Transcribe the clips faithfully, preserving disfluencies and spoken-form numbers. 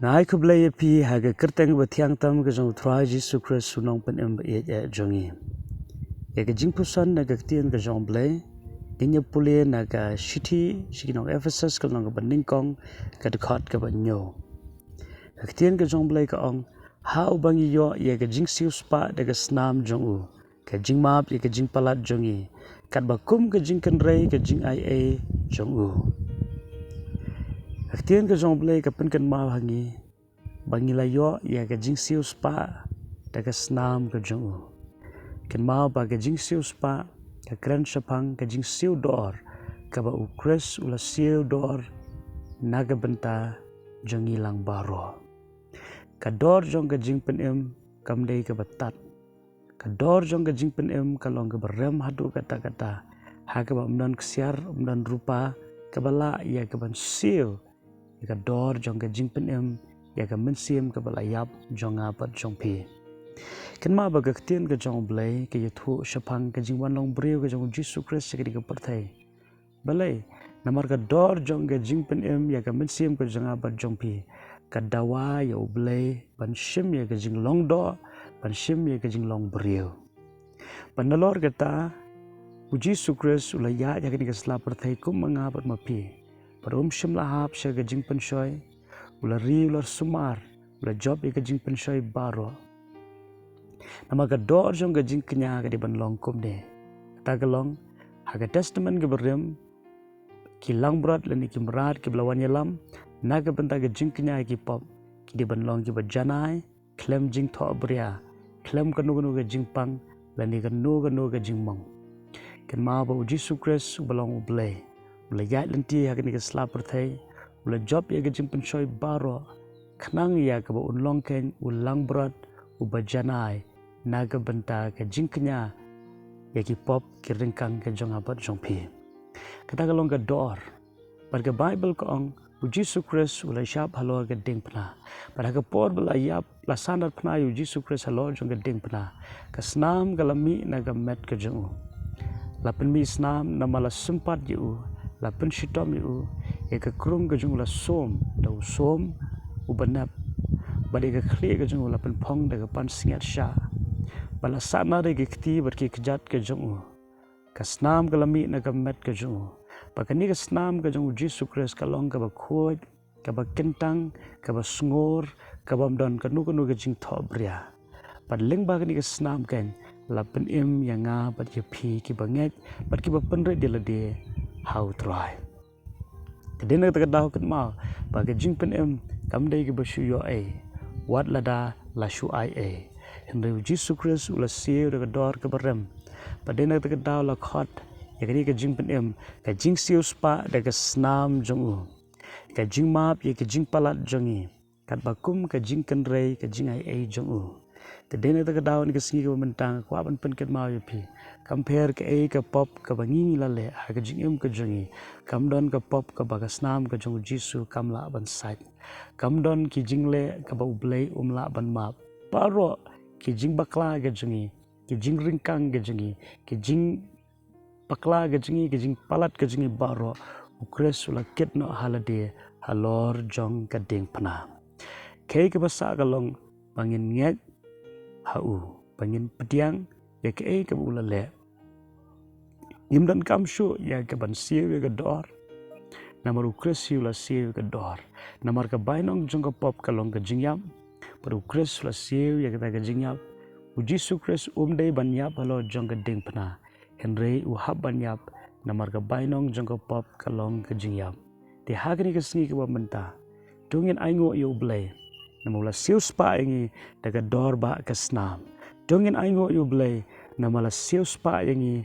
Nga ai khublei ïa phi ha ka kyrteng ba thiang tam ka jong u Trai Jisu Khrist u nongpynim ba ïeit eh jong ngi. Ïa ka jingpuson na ka ktien ka jong u Blei ngin ïa pule na ka shithi sha ki nong Ephesus ka lynnong kaba nyngkong ka dkhot kaba hynñiew. Ka ktien ka jong u Blei ka ong, ha uba ngi ïoh ïa ka jingsiewspah da ka snam jong u, ka jingmap ïa ka jingpalat jong ngi, katba kum ka jingkynrei ka jingaiei jong u. Ka ktien ka jong u Blei ka pynkynmaw ha ngi ba ngi la ïoh ïa ka jingsiewspah da ka snam ka jong u. Kynmaw ba ka jingsiewspah ka kren shaphang ka jingsiewdor kaba u Khrist u la siewdor na ka bynta jong ngi lang baroh. Ka dor jong ka jingpynim kam dei kaba tad. Ka dor jong ka jingpynim ka long kaba rem haduh katta katta, ha kaba ym don ksiar, ym don rupa kaba lah ïa kaban siew ïa ka dor jong ka jingpynim ïa ka mynsiem kaba la ïap jong nga bad jong phi. Kynmaw ba ka ktien ka jong u Blei ka ïathuh shaphang ka jingwan long briew ka jong u Jisu Khrist sha kane ka pyrthei. Balei? Namar ka dor jong ka jingpynim ïa ka mynsiem ka jong nga bad jong phi ka dawa ïa u Blei ban shim ïa ka jinglong doh, ban shim ïa ka jinglong briew. Bad nalor kata, u Jisu Khrist u la ïaid ha kane ka sla pyrthei kum ma nga bad ma phi. Bad um shym la hap sha ka jingpynshoi, u la ri, u la sumar, u la jop ïa ka jingpynshoi baroh. Namar ka dor jong ka jingkñia ka dei ban long kumne. Kata ka long, ha ka Testament kaba rim, ki langbrot lane ki mrad kiba la wan ïalam na ka bynta ka jingkñia ïa ki pop ki dei ban long kiba janai khlem jingthohbria, khlem kano kano ka jingpang lane kano kano ka jingmong. Kynmaw ba u Jisu Khrist uba long u Blei u la ïaid lynti ha kane ka sla pyrthei, u la jop ïa ka jingpynshoi baroh, khnang ïa kaba un long kein u langbrot uba janai na ka bynta ka jingkñia ïa ki pop ki ryngkang ka jong nga bad jong phi. Kata ka long ka dor. Bad ka Baibl ka ong, u Jisu Khrist u la shap halor ka diengphna. Bad ha ka por ba la ïap, la sandar phna ïa u Jisu Khrist halor jong ka diengphna, ka snam ka la mih na ka met ka jong u. La pynmih snam namar la sympat ïa u, la pynshitom ïa u, ïa ka krung ka jong u la sum da u sum uba nep, bad ïa ka khlieh ka jong u la pynphong da ka pansngiat shah. Bad la sahnarphna ïa ki kti bad ki kjat ka jong u. Ka snam ka la mih na ka met ka jong u. Bad kane ka snam ka jong u Jisu Khrist ka long kaba khuid, kaba kyntang, kaba sngur, kaba ym don kano kano ka jingthohbria. Bad lyngba kane ka snam kein la pynim ïa nga bad ïa phi kiba ngeit bad kiba pynrit ïa lade ha u Trai. Te dei na kata ka daw kynmaw ba ka jingpynim kam dei kaba shu ïoh ei wat lada la shu ai ei. Hynrei u Jisu Khrist u la siew da ka dor kaba rem. Bad dei na kata ka daw la khot ïa kane ka jingpynim ka jingsiewspah da ka snam jong u, ka jingmap ïa ka jingpalat jong ngi, katba kum ka jingkynrei ka jingaiei jong u. Te dei na kata ka daw ha kane ka sngi kaba mynta nga kwah ban pynkynmaw ïa phi, kam pher kaei ka pop kaba ngi ngi la leh ha ka jingim ka jong ngi, kam don ka pop kaba ka snam ka jong u Jisu kam lah ban sait. Kam don ki jingleh kaba u Blei um lah ban map. Baroh ki jingbakla ka jong ngi, ki jingryngkang ka jong ngi, ki jing bakla ka jong ngi, ka jingpalat ka jong ngi baroh, u Khrist u la kit noh ha lade halor jong ka diengphna. Kaei kaba sah ka long ba ngin ngeit ha u, ba ngin pdiang ïa kaei kaba u la leh. Ngim donkam shuh ïa kaban siew ïa ka dor, namar u Khrist hi u la siew ïa ka dor. Namar ka bainong jong ka pop ka long ka jingïap, bad u Khrist u la siew ïa kata ka jingïap. U Jisu Khrist um dei ban ïap halor jong ka diengphna, hynrei u hap ban ïap namar ka bainong jong ka pop ka long ka jingïap. Te ha kane ka sngi kaba mynta, to ngin ainguh ïa u Blei namar u la siewspah ïa ngi da ka dor ba ka snam. To ngin ainguh ïa u Blei namar la siewspah ïa ngi,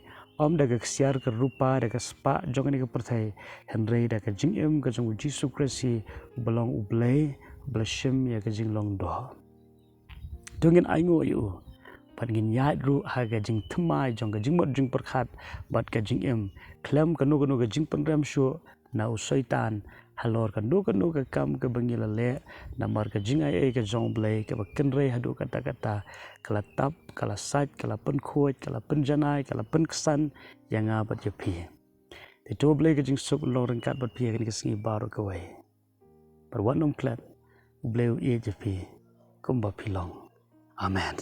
ym da ka ksiar ka rupa, da ka spah jong kane ka pyrthei, hynrei da ka jingim ka jong u Jisu Khrist hi uba long u Blei uba la shim ïa ka jinglong doh. To ngin ainguh ïa u bad ngin ïaid ruh ha ka jingthymmai jong ka jingmut jingpyrkhat bad ka jingim, khlem kano kano ka jingpynrem shuh na u Soitan halor kano kano ka kam kaba ngi la leh. Namar ka jingaiei ka jong u Blei kaba kynrei haduh katta katta ka la tap, ka la sait, ka la pynkhuid, ka la pynjanai, ka la pynksan ïa nga bad ïa phi. Te to u Blei ka jingsuk un long ryngkat bad phi ha kane ka sngi baroh kawei. Bad wat nym klet, U Blei u ïeit ïa phi kumba phi long. Amen.